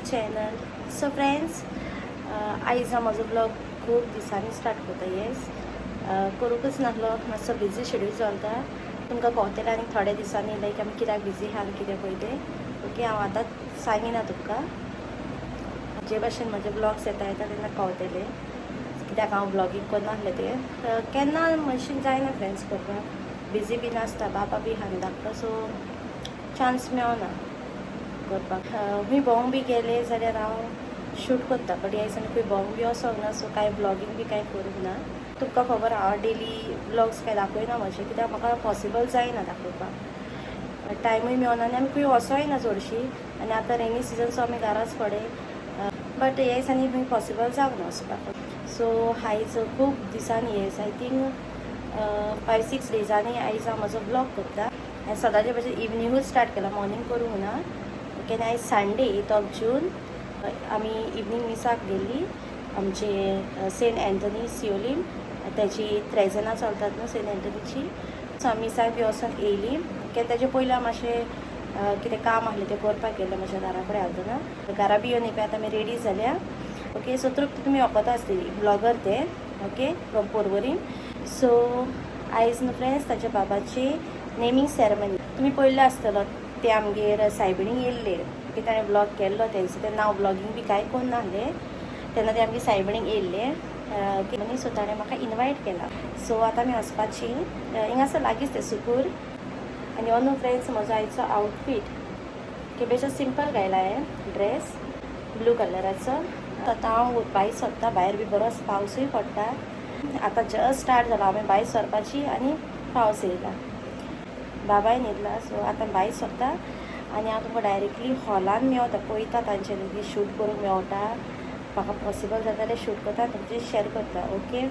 Channel. So friends, आयज हांव म्हजो ब्लॉग खूब दिसांनी स्टार्ट करता. येस, करूंकच नासलो, मातसो बिजी शेड्यूल चलता. तुमकां कळटलें आनी थोड्या दिसांनी लायक आमी कित्याक बिजी आहा आनी कितें पळय तें. ओके, हांव आतां सांगिना तुमकां. जे भाशेन म्हजे ब्लॉग्स येता येता तेन्ना कळटलें कित्याक हांव ब्लॉगींग करनासलें तें. केन्ना मातशें जायना फ्रेंड्स करपाक, बिजी बीन आसता, बाबा बी आहा धाकटो, सो चान्स मेळना करपाक. खंय भोंवंक बी गेले जाल्यार हांव शूट करता, बट ह्या दिसांनी खंय भोंवंक बी वचोंक ना, सो कांय ब्लॉगींग बी कांय करूंक ना. तुमकां खबर, हांव डेली ब्लॉग्स कांय दाखयना म्हजे, कित्याक म्हाका पॉसिबल जायना दाखोवपाक, टायमूय मेळना आनी आमी खंय वचोय ना चडशीं. आनी आतां रेनी सिजन, सो आमी घराच कडेन, बट ह्या दिसांनी खंय पॉसिबल जावंक ना वचपाक. सो आयज खूब दिसांनी, येस, I think 5-6 डेजांनी आयज हांव म्हजो ब्लॉग करता. आनी सदांचे भशेन इवनिंगूच स्टार्ट केला, मॉर्निंग करूंक ना. ओके, आनी आयज संडे, 8 जून. आमी इवनींग मिसाक गेल्ली आमचे सेंट एंथनी सियोलीम, त्याची त्रेजना चलतात न्हू सेंट एंथनीची. सो आमी मिसाक बी वचोन येयली. ओके, तेजे पयलीं हांव मातशें कितें काम आसलें तें करपाक गेल्लें म्हज्या घरा कडेन. आसतना घरा बी येवन पळय आतां आमी रेडी जाल्या. ओके, सो तृप्ती तुमी वळखता आसतली, ब्लॉगर ते, ओके, फ्रॉम पोरवरीम. सो आयज न्हू फ्रेंड्स, ताच्या बाबाची नेमींग सेरेमनी. तुमी पळयल्लो आसतलो, ते आमगेर सायबिणीक येयल्ले. ओके, ताणें ब्लॉग केल्लो तेंचो, तेन्ना हांव ब्लॉगींग बी कांय करून नासलें, तेन्ना ते आमगे सायबिणीक येयल्ले. ओके, सो ताणें म्हाका इनवायट केला, सो आतां आमी वचपाची. हिंगासर लागींच तें सुकूर. आनी हो न्हू फ्रेंड्स म्हजो आयचो आउटफीट. ओके, बेश्टो सिंपल घायला हांवें ड्रेस ब्लू कलराचो. आतां हांव भायर सोदता, भायर बी बरोच पावसूय पडटा. आतां जस्ट स्टार्ट जाला, हांवें भायर सरपाची आनी पावस येयला, बाबाय न्हिदला. सो आतां भायर सरता आनी हांव तुमकां डायरेक्टली हॉलान मेवता. पळयता तांच्यानी शूट करूंक मेवटा म्हाका, पॉसिबल जाता जाल्यार शूट करता, तुमचे शेअर करता. Okay.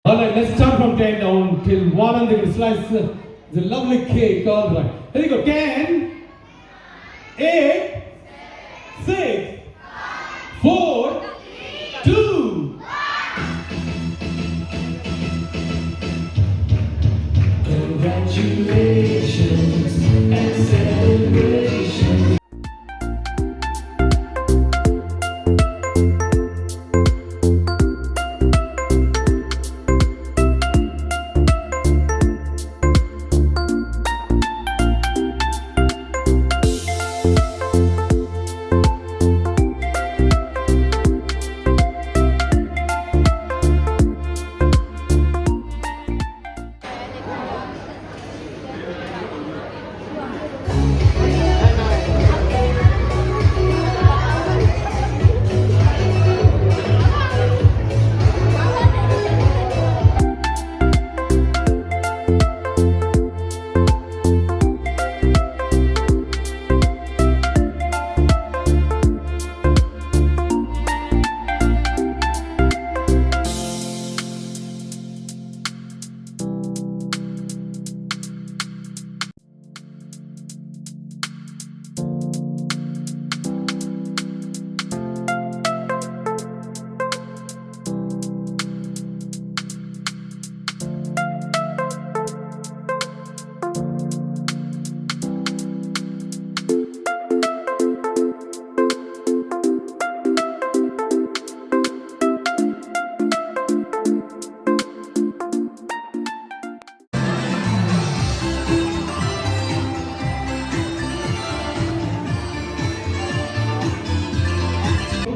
All right, let's start from 10 down till 1 and they can slice the lovely cake. All right. Here we go. 10, 8, 6, 4, 2. Congratulations and celebration.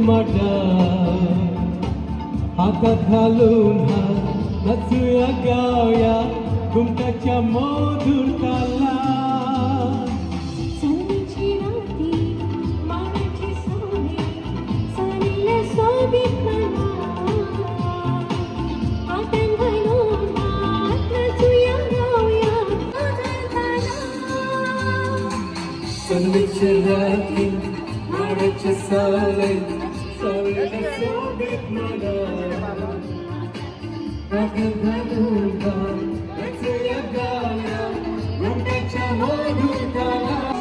माझ्या हातात घालून हात नाचूया, गाऊया घुमटाच्या मधुर तालात. चांदणीची राती, मानाची सावली, सानिल्ल्या सोबीत मला. हातान घालून हात नाचूया, गाऊया मधुर तालात. संदेश. माडाच्या राती माडाच्या सावळे सावळेला सोबत मला राग घालून रचूया गाऊया घुमट्याच्या मधुर तालात.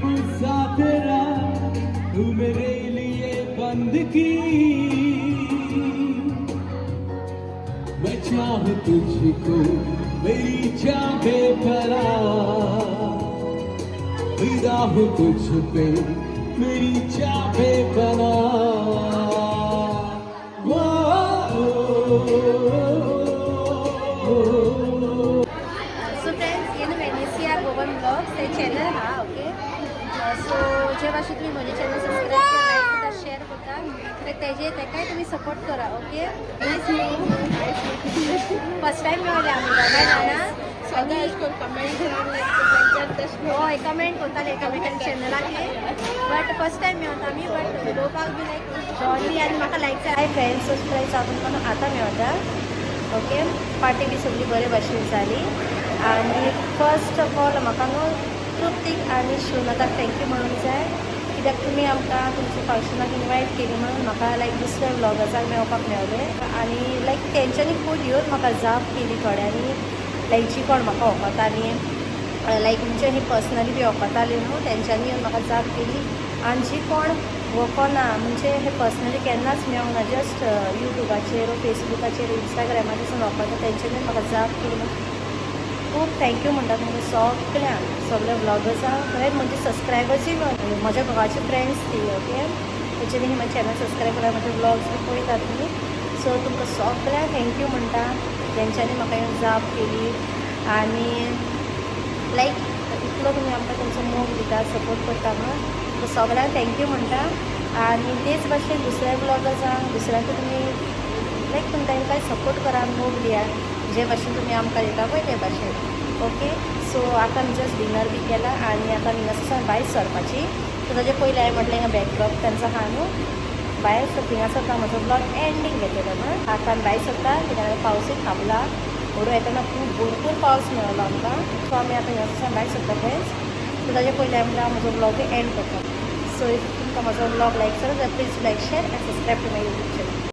गुस्सा तेरा तू मेरे लिए बंद की, मैं चाहूं तुझको मेरी जान बेपरा, फिदा हूँ तुझ पे मेरी जान बेपना. सो फ्रेंड्स, हे न्हू वेनेसिया गोवन ब्लॉग्स हे चॅनल हा. ओके, सो जे भाशेन तुमी म्हजें चॅनल सबस्क्रायब करा, लायक करता, शेअर करता, तर तेजे तेकाय तुमी सपोर्ट करा. ओके, फर्स्ट टायम मेळ्ळे आमी दोगांय जाणां. सदां अशें करून कमेंट लायक. हय, कमेंट करताले एकामेकांच्या चॅनलाचेर, बट फर्स्ट टायम मेळटा आमी, बट उलोवपाक बी लायक जॉली आनी म्हाका लायक जाय. फ्रेंड्स, सबस्क्रायब हांव तुमकां आतां मेळटा. ओके, पार्टी बी सगळी बरे भाशेन जाली आनी फर्स्ट ऑफ ऑल म्हाका न्हू तृप्तीक आनी शिवनाथाक thank you म्हणूंक जाय, कित्याक तुमी आमकां तुमच्या फंक्शनाक इनवायट केली म्हणून म्हाका लायक दुसऱ्या व्लॉगर्साक मेळपाक मेळ्ळें. आनी लायक तेंच्यांनी खूब येवन म्हाका जाप केली थोड्यांनी, लायक जी कोण म्हाका वळखतालीं, लायक म्हणजे ही पर्सनली बी वळखताली न्हू, तेंच्यांनी येवन म्हाका जाप केली. आनी जी कोण वळखना, म्हणजे हे पर्सनली केन्नाच मेळूंक ना, जस्ट युट्यूबाचेर, फेसबुकाचेर, इंस्टाग्रामाचेर सून वळखता, तेंच्यांनी म्हाका जाप केली म्हणून खूब thank you म्हणटा तुमकां सगळ्यांक, सगळ्या व्लॉगर्सांक, खरेंच म्हजे सबस्क्रायबर्सूय म्हज्या घोवाची फ्रेंड्स ती. ओके, तेंच्यांनी म्हजें चॅनल सबस्क्रायब केल्यार म्हजे व्लॉग्स बी पळयतात न्ही. सो तुमकां सगळ्यांक thank you म्हणटा जेंच्यांनी म्हाका येवन जाप केली आनी लायक इतलो तुमी आमकां तुमचो मोग दिता, सपोर्ट करता म्हणून तुमकां सगळ्यांक thank you म्हणटा. आनी तेच भाशेन दुसऱ्या ब्लॉगर्सांक, दुसऱ्यांक तुमी लायक तुमी तांकां सपोर्ट करा, मोग दिया, जे भाशेन तुमी आमकां दिता पळय ते भाशेन. ओके, सो आतां आमी जस्ट डिनर बी केला आनी आतां आमी हिंगासर भायर सरपाची. सो ताजे पयलीं हांवें म्हटलें, हिंगा बॅकड्रॉप तांचो आहा न्हू भायर, सो थिंगासर हांव म्हजो ब्लॉग एंडींग घेतलेलो म्हण. आतां आमी भायर सरता कित्याक पावसूय थांबला. व्हडू येतना खूब भरपूर पावस मेळ्ळो आमकां. सो आमी आतां हिंगासर भायर सरता फ्रेंड्स. सो ताजे पयलीं हांवें म्हटलें हांव म्हजो ब्लॉगूय एंड करता. सो if तुमकां म्हजो ब्लॉग लायक जालो जाल्यार please like, share and subscribe to my YouTube channel.